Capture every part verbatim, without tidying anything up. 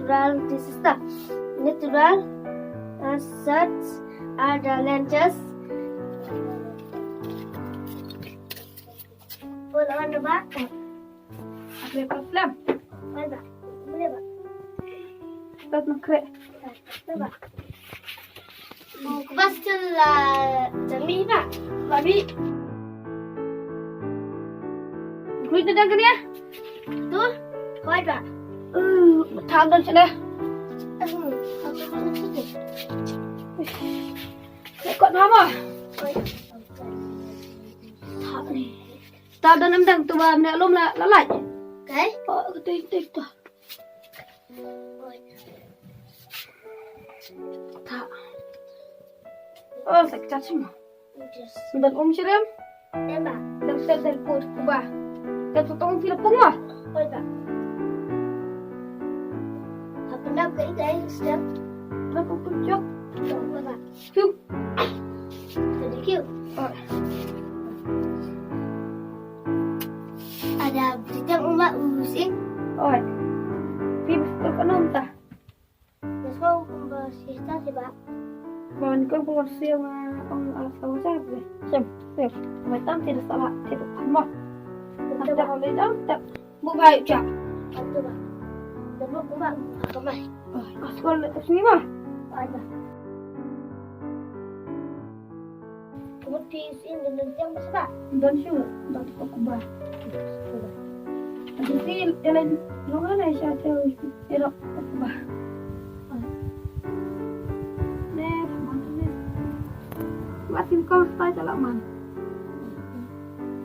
Natural, this is the natural, uh, such are the lenses. Put on the back. Apa yang problem? Mana? Boleh, Pak? Stop nak kre. Coba. Oh, kebas tu lah, Jami, Pak. Babi. Kulit tu dah kena ya? Tu, kuat, Pak. Eh, betul dah sini. Hmm, aku nak sini. Kau nama? Kuat. Tak ni. Ta don em dang tu ba mne lum la la lai. Kai? Oh, tu tu tu. Ta. Oh, sa ka chat sima. Yes. Don um chirim. Em ba. Dang set dang put ku ba. Dang tu tong pila pung ma. Oi ba. Apa nak ke ikai step? Nak ku kunjuk. Oi ba. Fiu. Thank you. Oi. Ada berita umat urusin. Oi. Fiu, fiu, kenapa? Let's go, kumba sista si ba. Ban kan kumba sia ma ong alas kawa sa be. Sem, sem. Mai tam tidak salah, tidak sama. Ada hal yang tak. Buka aja. Ada ba. Ada ba, kumba, kumba. Oh, askol sini mah. Ada. Kumba ti sin dan dan tiang ba sa ba. Dan shu, dan ko kumba. Ada ti elen nonga na sha te ero kumba. Ne, man ne. Masin ko stai chala man.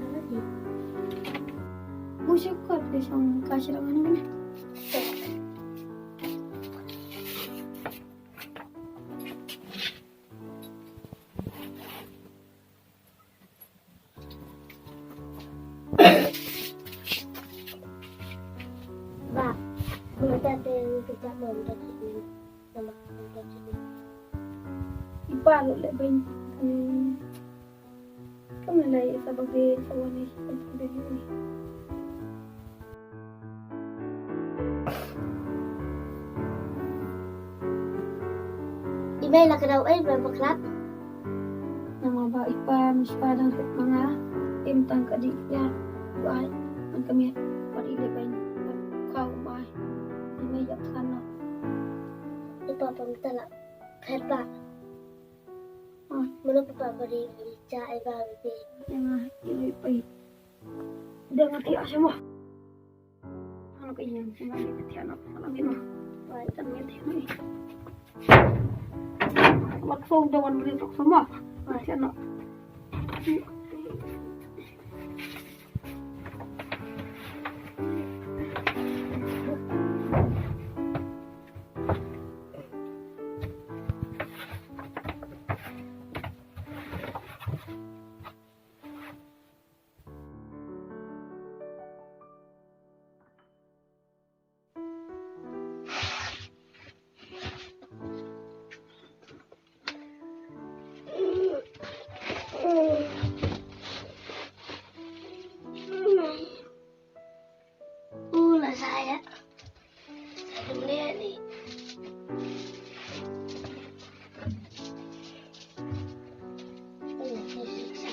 Ada ti. Bushukot ke song kasih dengan mana? Ba, mata te kita mau tak sini, sama tak sini. Ipa lu le ben. Hmm. Kami lai sa bagi sa wani sa bagi ni. I mei la ka daw ei ba bakla. Namar ba i pa, i pa dang rit ma nga, im tang ka dih ïa u ai, man ka miet, wat i dei ban, wat khaw u ai. I mei ïa phan noh. I pa pang ta la phet ba. Ah. Mano papa bari ja ai ba bebe. Ïa nga, ïa i pa. Dang ati asha mo. Ano ka ïa nga ïa ka tiano. Ano ka ïa nga. Wai tan ïa tiano. Wat so da wan bri tok sama. Wai tiano. Uh, la saya. Saya boleh ni. Ini siksa.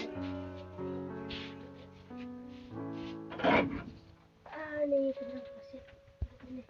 Ah, ni kena kasih. Ini.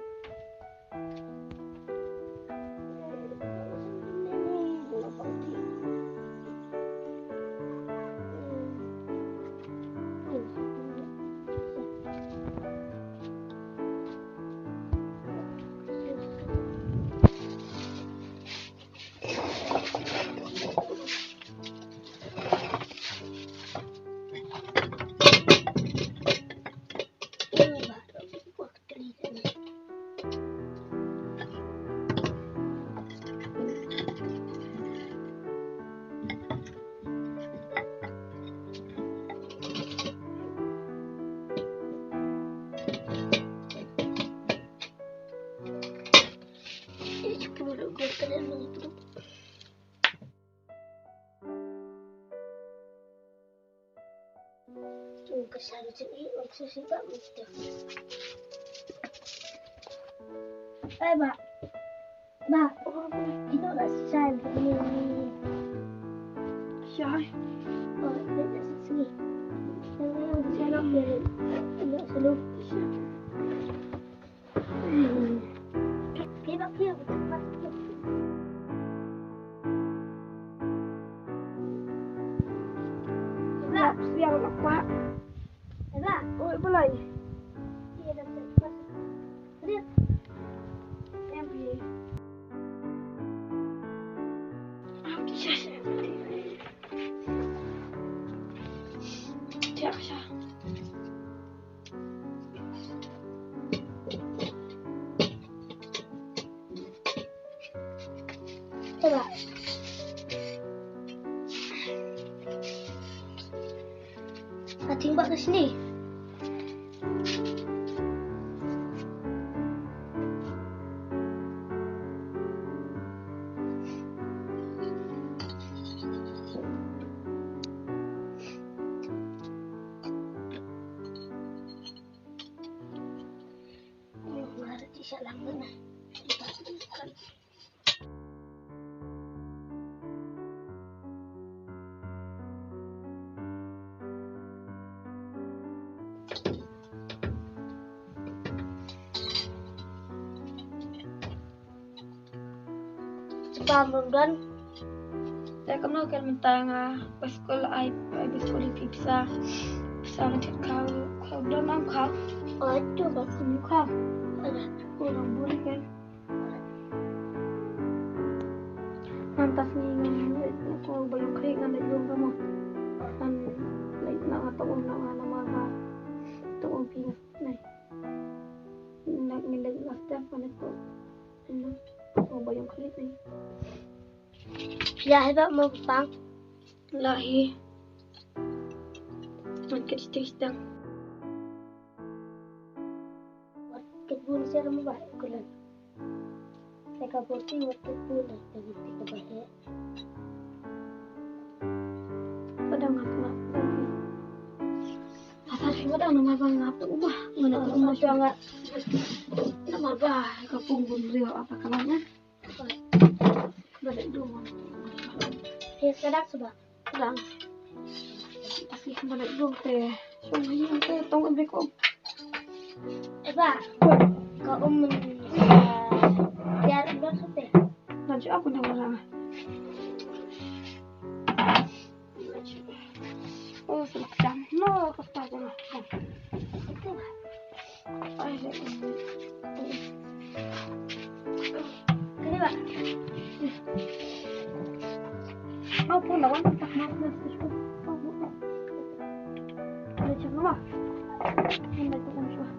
Tung ka sa ru jing i, ong su si ba mu tu. Ai ba. Ba, you know that shy with me. Shy? Oh, that is me. Shy, not really. Not so low. Shy. Give up here. Siap, siap, Pak. Oi, balai. Te ba. Ka ting ba ka sini. Pam rum don. Te kumno kel mynta nga ba skul ai, ai ba skul ïa phi pisa. Pisa nga thied khaw, khaw don am khaw. Ai tu ba kum khaw. Ai tu ba kum khaw. Ngan tas ngi ngan leit ko ba ïong khlieh ngan leit lum ka mo. Ngan leit na nga tong um na nga namar ba tong um phi ngai. Ngan leit na step ngan leit ko. Ko ba ïong khlieh ngai. Ïa heba mo pang. La hi. Ngan kit sting sting. Wat kit bun sir mo ba kulan. Te ka boti wat kit bun da te boti ka ba he. Pada ngap ngap. Asa ri pada ngap ngap tu ba. Ngana tu ba. Ngap ba ka pung bun rio apa kalanya. Balik dulu. He sedak suba. Dang. Kasi ka balik dum te. Sung hi te tong em ko. Eba. Ka um mun. Biar dum te. Baju aku dah malam. Oh, semak jam. No, kau tahu lah. Kani ba? Au pun lawan tak nak nak tu. Ada cakap lah. Ini tu kan suah.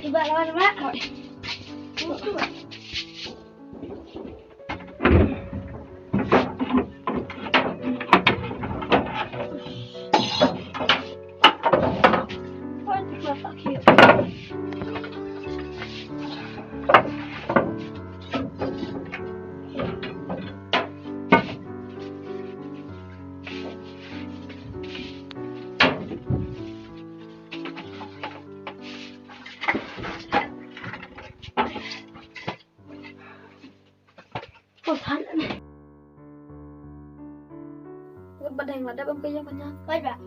Cuba lawan, Mak. Ko san. Ngut badeng la da bam kaya kanya. Bai ba.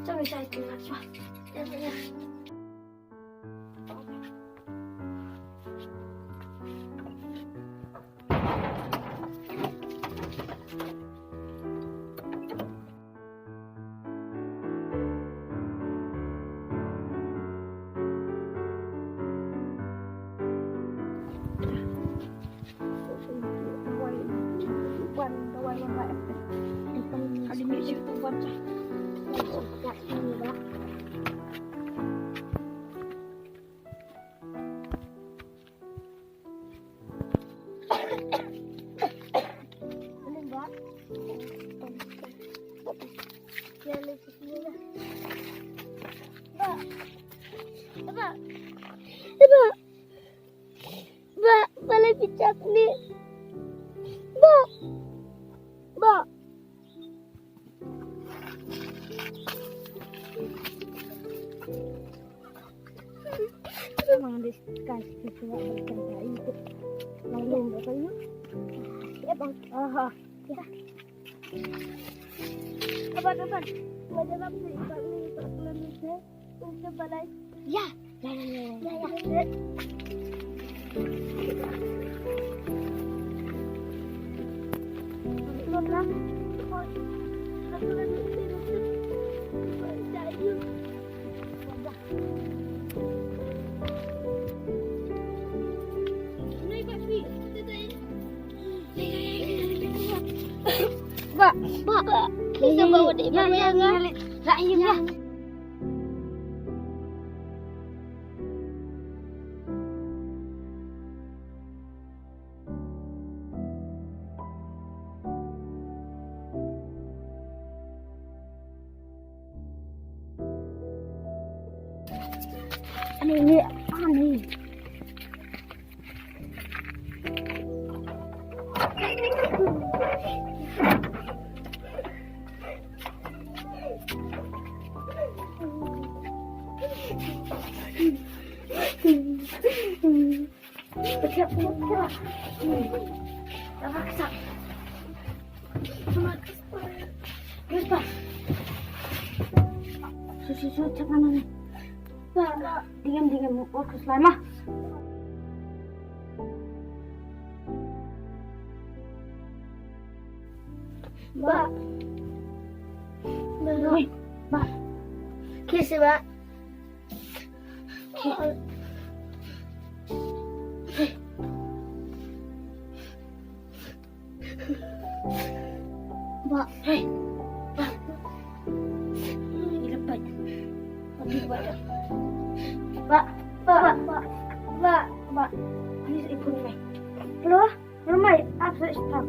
Chang ni sai tu na chwa. Ba, ba, ba, ba, ba, la picak ni. Ba, ba. Mang di kasih kita bukan kayu tu. Lalu berapa ini? Ya bang. Aha. Ya. Abang, abang. Baca apa ni? Abang ni, abang ni. Untuk balai. Ya. Ya, ya, ya, ya. Ya, ya. Ba, ba. Kita bawa dia. Ya, ya, ya. Ya, ya. Ani, ani, ani. Su, su, su, cak mana ni? Dingin, dingin, fokus lama. Ba. Ba. Oi, ba. Kiss, ba. Ba. Hei. Ba. Ila pai. Ba, ba, ba, ba, ba, ba. Ani sa ipun mai. Lo, lo mai, ap sa ipun.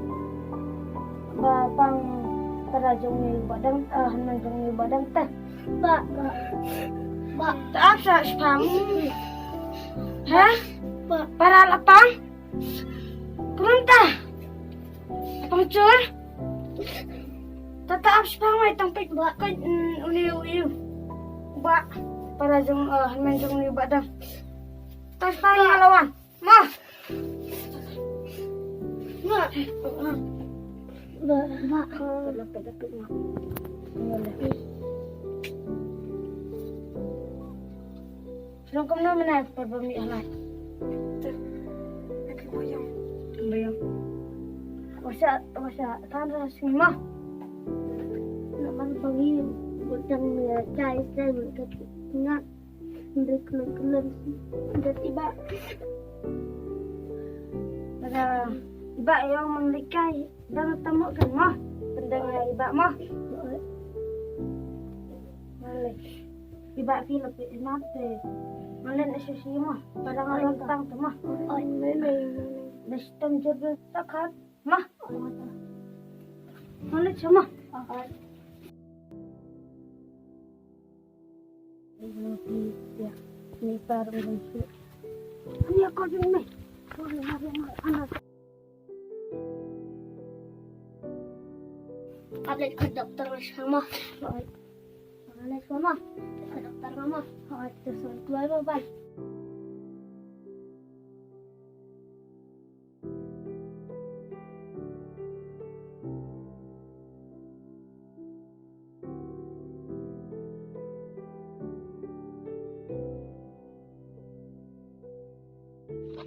Ba, pang tara jong ni ba dang, ah, hynmen jong ni ba dang teh. Ba, ba, ba. Ta ap sa ipun. Hah? Ba. Para lapang. Kumta. Pang chur. Tata ap spang mai tang pek ba ka, mm, uni u iu. Ba para jong, eh, hynmen jong ni ba dang. Ta spang ïa lawan. Ma. Ma. Ba. Ba. Long kumno mynne por ba mih halai. Te. Aki boyong. Boyong. Wasa, wasa tan ra sima. Naman pagi butang mia chai sen kat ngat. Ndri kulun kulun. Ndri tiba. Daga iba ïong mang likai. Dang tamo kan mo. Pendang ïa iba mo. Malik. Iba phi la phi nat te. Malen asusi mo. Padang alam tang te mo. Oi, mei, mei, mei. Nestem jebe takat mo. Malik sama. Oi. Ini tar ini. Ini aku dulu nih. Anak. Ap leit khot doktor, Mama. Leit, Mama. Khot doktor, Mama. Hooid, to sa tuwai, Mama.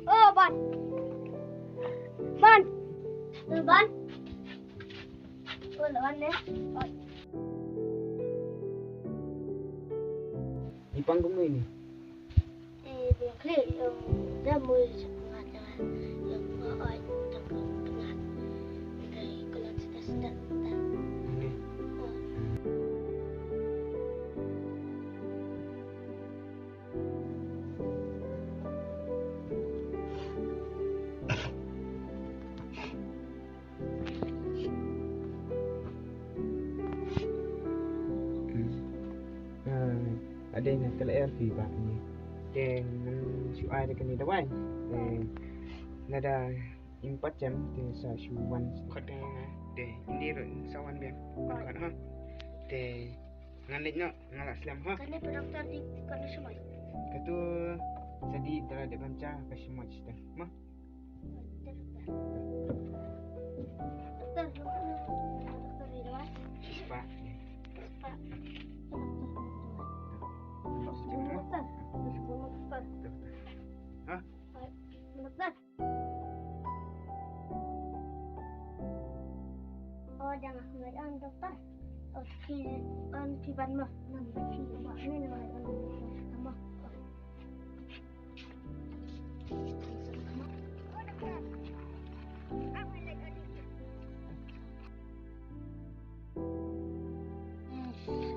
Oh, Ban. Ban. Eh, Ban. Oh, Ban ne. Ban. Ipang kumno ini? Eh, biang klik, em, dah mui sepengat dah. Em, oh, oh, dah pengat. Kaei ka long stet stet. Ini. Oh. Ah, ade nga kala er phi ba ni. Te ngan shu ai da kani dawai. Te lada im pat jem te sa shu wan. Khot dei nga te indi ruh sa wan biang. Khot ha. Te ngan leit noh, nga la slem ha. Kane pa doktor di kane sumai. Katu sa di tara de bam cha ka sumai sita. Ma. Doktor, doktor, doktor, doktor, doktor, doktor. Spa. Spa. Doktor, doktor. Doktor. Ha? Doktor. Oh, jangan kembali doktor. Oh, ki, on ki ban mah. Nampak si ba ni nama on doktor. Tambah.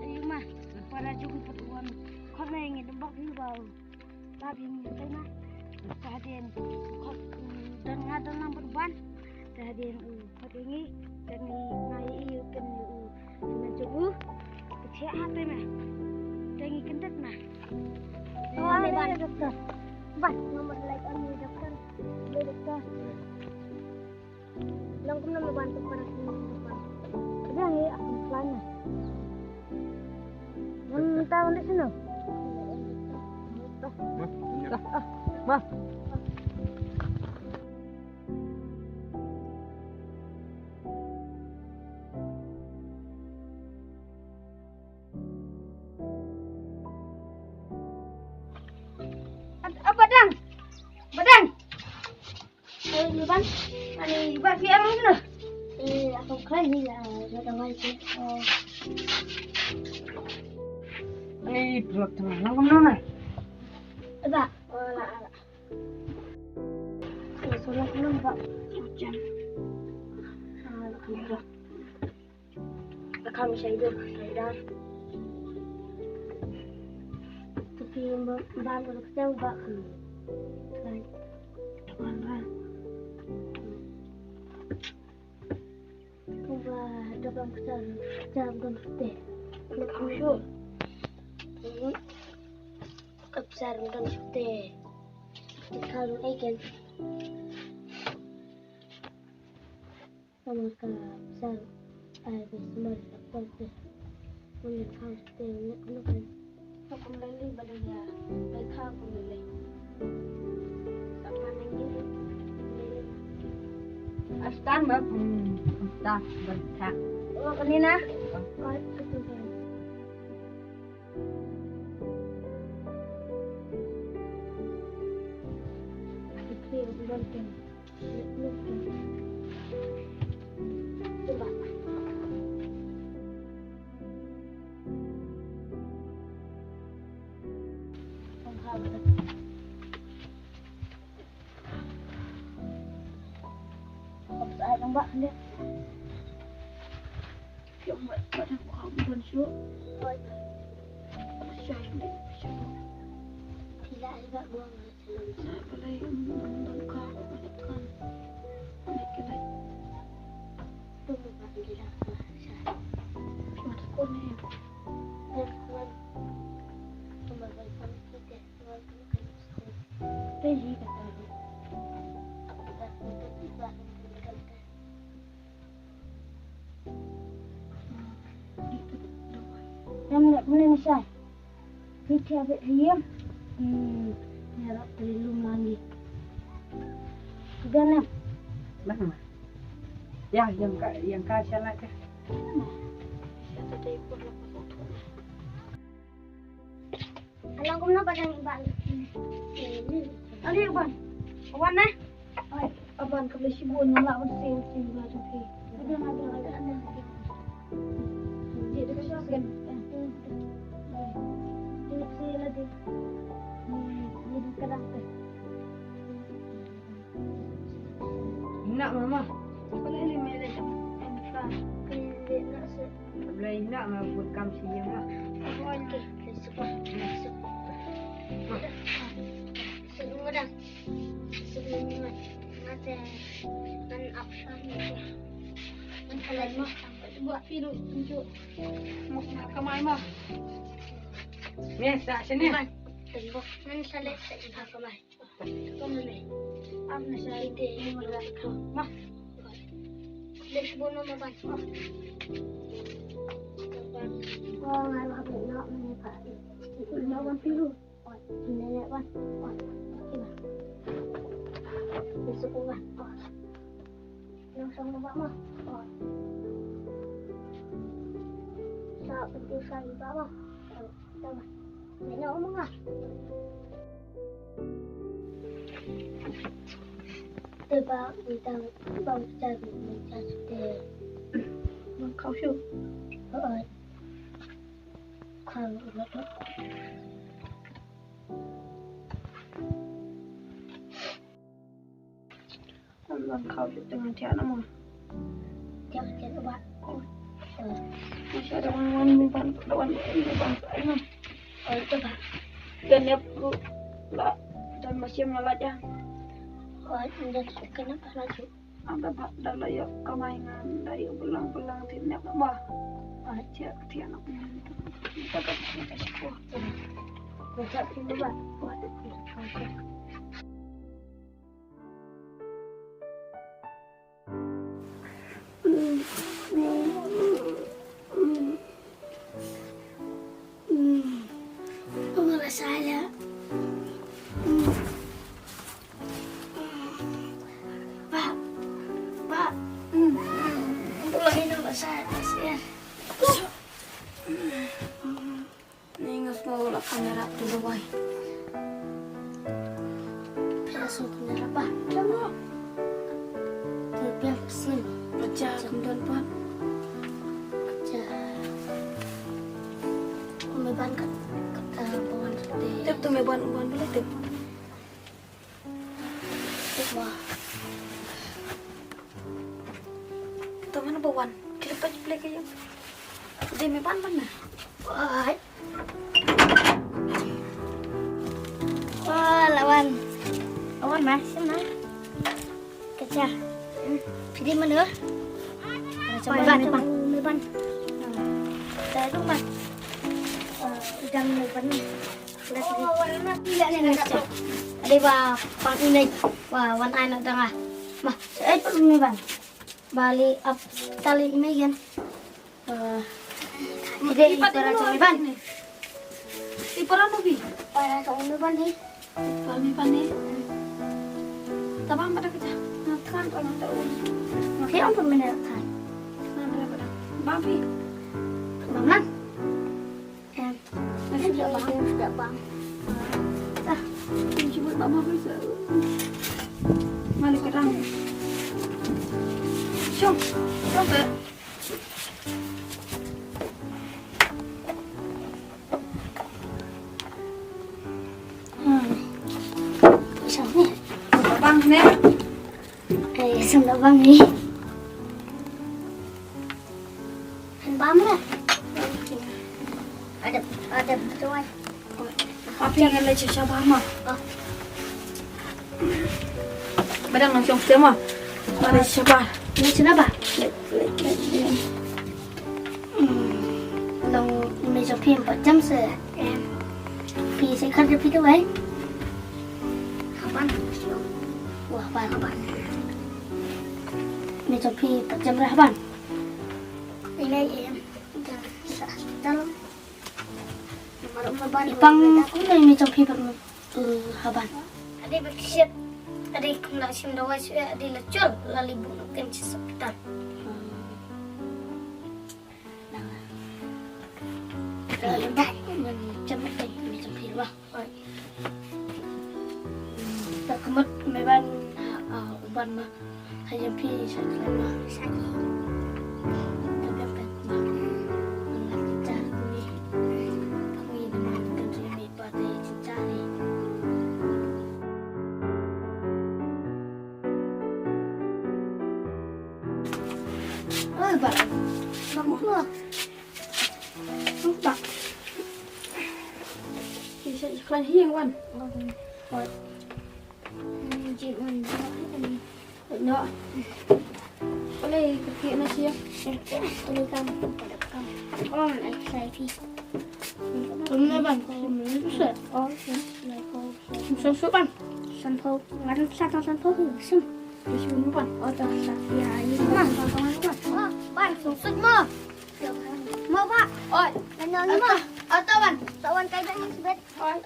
Ayu ma, para jong pat wan. Khot na ngi dum bak ni ba. Ba bi ngi tai na. Ka den khot, mm, don nga don lang ban. Ka den, mm, Khot ïa ngi, te ngi, nga ïohi u pynïoh u na jong u. Ka thiah ha te me. Te ngi kyndit me. Wan le ban doktor. Ban, nga mut leit wan ïa doktor. Le doktor. Long kumno me ban tu para sini doktor. Ka dang ïa akam plan me. Ngam ta wan dei sini. Ma, ma. Ad-, ah, Badang. Badang. Eh, ni ban. Ani ba fi am na. Eh, aku khlaiñ ni la, la dawai tu. Oh. Ani perut tengah. Nang kumno na? Ada. Oh, la, la. Solo solo ba. Hujan. Ah, Ka kam shai dur, shai dar. Tu ki ba, ba, ba, ka chang ba, hmm. Kan. Kan, kan. Kumba da bang ka chang, chang don te. Lek shu. Ka chang don te. Ka chang ai ken. Sama ka pasal ai be smart ka pon te. Pon ka te ne ne kan. Ka pon lai li ba lai ya. Lai ka pon lai. Ka pon lai ni. Astan ba pon. Astan ba ta. Oh, kani na. Ka tu kan. Ka tu kan. Ram lek mene ni shai. Ni tiap bet riem. Hmm. Ni rap teri lum lagi. Udah nem. Bang ma. Ya, yang ka, yang ka shalat ka. Alang kumno ba dang iban. Ani iban. Wan na. Ai, aban ka beli shibun na la ban sel sel ba tu ke. Ada ada ada ada. Dia dekat sana kan. Dia sel lagi. Ni ni kadang tu. Ina mama. Apa lagi mele? Ina se. Blei ina ma bud kam shi ïa ma. Wan ke, ke suka, ke suka. Suka ngadang. Suka ngadang. Ngate ngan apsan ke. Ngan kalai ma. Buat pilu tunjuk. Mok na kamai ma. Ni sa sini. Tembok. Ngan sale sa kamai. Am na sa ite ni mara ka. Ma. Let's go no ma ban. Wa ngar ma ban no ma ne pa. No ban pilu. Ne ne ban. Let's go ban. No song ma ma. Sa pentu sa ba ma. Sa ba. Te ba, ngi tang, ba, ngi tang, ngi tang, te. Nang kau shu. Oi. Kau, oi. Wan khaw shu tang thiah na mo. Thiah thiah ba. Masha da wan wan mi ban da wan mi ban ai na. Oi to ba. Kan nep ku la dan masim na la ja. Oi inda kan nep la ju. Am da ba da la yo kamai ngan da yo belang belang ti nep na ba. Oi thiah thiah na. Ta ka ta ka ko. Ko ta ti ba. Oi. Ong la saya. Pa, pa, ong la ina la saya, saya. Ni nga sngew la kamera tu dawai. Pia so kamera ba. Pia mo. Tu pia sin. Bacha kum don pa. Bacha. Me ban kat kat bawan te. Tip tu me ban ban boleh tip. Tip ba. Kita mana ba Wan, clip aja play ka ïa. Dei me ban ban na. Wah. Wah, la wan. La wan ma, sim na. Kacha. Phi dei mano? Kacha me ban, me ban. Kacha tu ban. Dang me ban. Dei ba pang ine. Wah, wan ai na dang ah. Ma, eh, me ban. Bali ap tali me gan. Eh, ide i para jong me ban. I para no bi. Para jong me ban ni. Para me ban ni. Tabang pada kita. Na kan para ta un. Ke on pun mena kan. Na pada pada. Bang pi. Bang lang. Em. Em, sudah bang. Sudah bang. Ah, ini cuma bang bang bisa. Malik kerang. Syong, syong ke. Hmm. Syong ni. Bang ni. Eh, syong bang ni. Bam lah. Ada, ada betul. Apa yang ada cuci bam ah? Barang langsung semua. Ada siapa? Ini kenapa? Hmm, long me jong phi empat jam se. Em. Phi se khar de phi tu ai. Kapan? Wah, ban. Kapan? Me jong phi empat jam rah ban. Ini em. Sa, dalam. Pang kumne me jong phi pat, eh, haban. Ade ba ksit, ade kum la shim dawai shuh, ade la chol, la li bun ken chi hospital. Nang. Nang dai, nang jam dai me jong phi ba. Oi. Ta ka mut me ban, ah, u ban ma. Ha ïa phi sa khlem ma. Sa ki. Ta biang pet ma. Ngat ta kumi. Kumi ni ma kan ri mi pa te chin cha ni. Oi ba. Ba mo. Ba. Ki sa khlem hiang wan. Oi. Jin wan. No. Ole, kaki na siya. Ole kam, kam. Oh, man, ay, sa pi. Tum na ban, sim na sa. Oh, sim na ko. Sim so so ban. San po, ngan sa ta san po. Sim. Sim na ban. Oh, ta sa. Ya, ni ma. Ban, so so mo. Mo ba. Oi. Ano ni mo? Ata ban. Tawan kai ban ni sibet. Oi.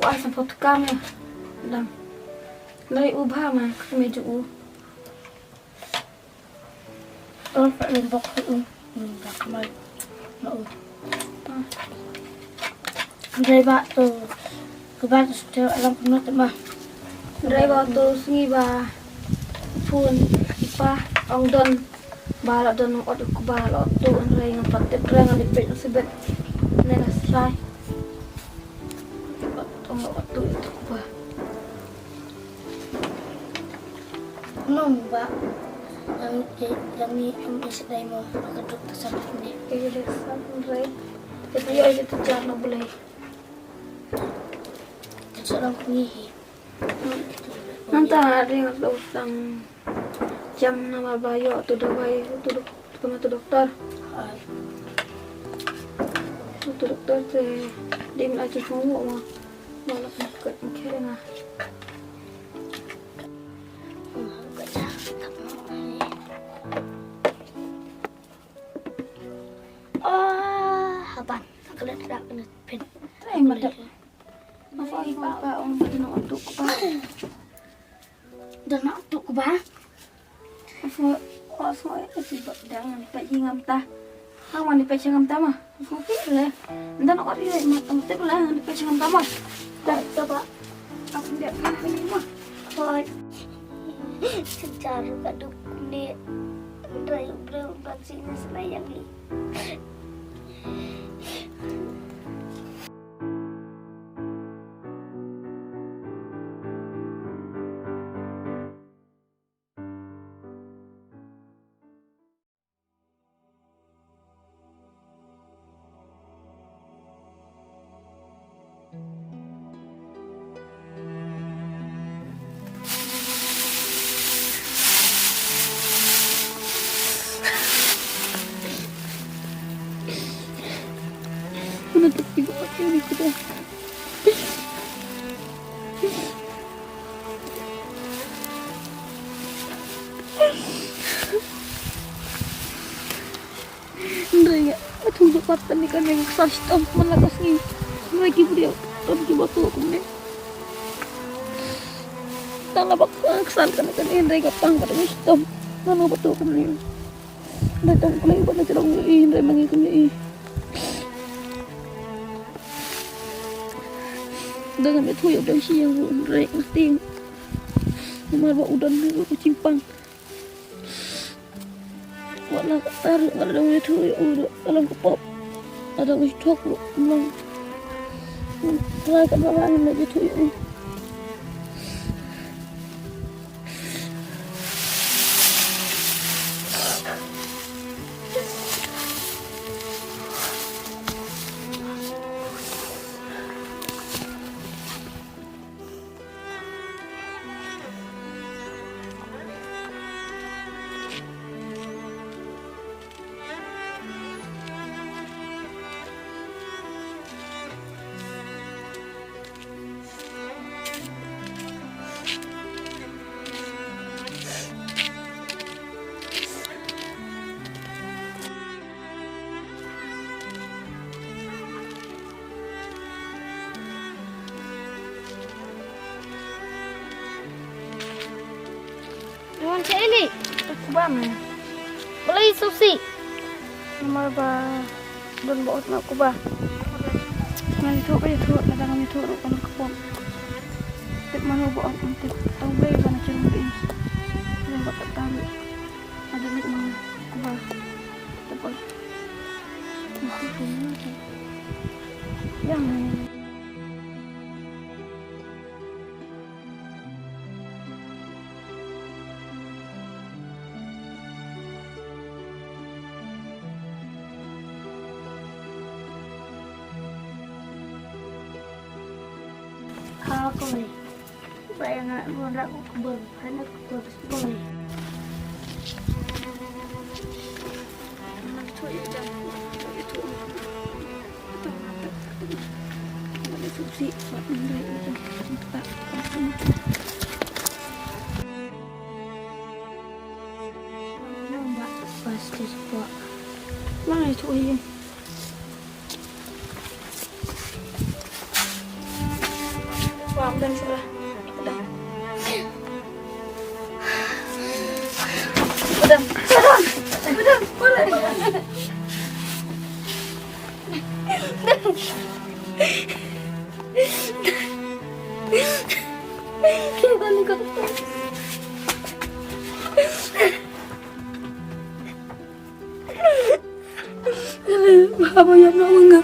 Wa sa po tukam ya. Dang. Nai u bha ma, ka me ju u. Oh, pa lim bok u. Hmm, bak mai. Ma u. Dai ba tu. Ku ba tu stu alam kumno tu ma. Dai ba tu sngi ba. Phone i pa ong don. Ba la don ong ot ku ba la tu ong reng pat te reng di pet sibet. Ne la sai. Ong ot tu tu ba. Nong ba yang, yang ni em is dai mo ka duk ta sa ni. Ke de sa rei. Te yo je tu jar no boleh. Te sa rong ni hi. Nanta ring tu sang jam nama ba yo tu dawai tu dok-, tu ma tu doktor. Tu doktor te dim la tu sungu ma. Malah nak kat mungkin ah. Oh, haban. Kena tak kena pin. Try mata. Apa ibu apa orang pada nak untuk apa? Dah nak untuk apa? Apa, apa, apa, dah ngan lipat jingam tah. Hang wan lipat jingam tah mah. Apa pik le? Dah nak ori le, mat, mat, le, ngan lipat jingam tah mah. Dah, coba. Aku lihat mana ni mah. Hoi. Sejarah kaduk ni. Rai bro, ban sini semayang ni. Ki ba ki ni ki ba. Hynrei nga, nga thung pat tang ïa kane, nga ksal shitom man la ka sngi. Hynrei ki briew, don ki ba tuh kumne. Tang la ba ksal kane kane, hynrei nga pang pat tang shitom. Ngan nga ba tuh kumne. Hynrei tang kloi ba na jrong ïa i, hynrei ma ngi kumne i. Dang ngam ïathuh ïa u dang shi ïa u, hynrei nga tieng. Namar ba u don u jingpang. Wat la katta ruh nga la dang ïathuh ïa u ruh ka long ka pop. Nga dang ïathuh ruh ka long. Trai ka ba la ngam ïathuh ïa u. Wan cha ili. Kba me. Balei suk si. Namar ba don ba ot na kba. Ngan ïathuh ba ïathuh, lada ngam ïathuh ruh ka long ka pop. Tip mano ba ot, tip tang Blei ba na jrong ba i. Lem ba ka tang. Ada lik ma kba. Tip ot. Yang. Ha, ko ni. Ba ïa nga bun rak u kbor, hana kbor bor. Lang ai tu ai. Wah, pedang sila. Pedang. Pedang. Pedang. Pedang. Haba ïap noh ma nga.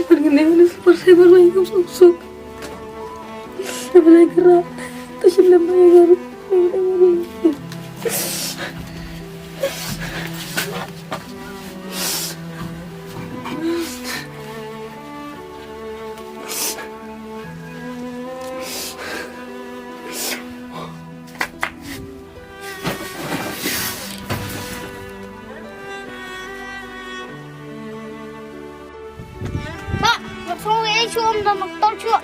Ban ngin ïa leit sha pyrthei ba la ïap suk suk. Haba la ïakyrah, to shim lem ba ïa nga ruh. Ba, ngam sngewthuh ei shuh, ym don doktor shuh.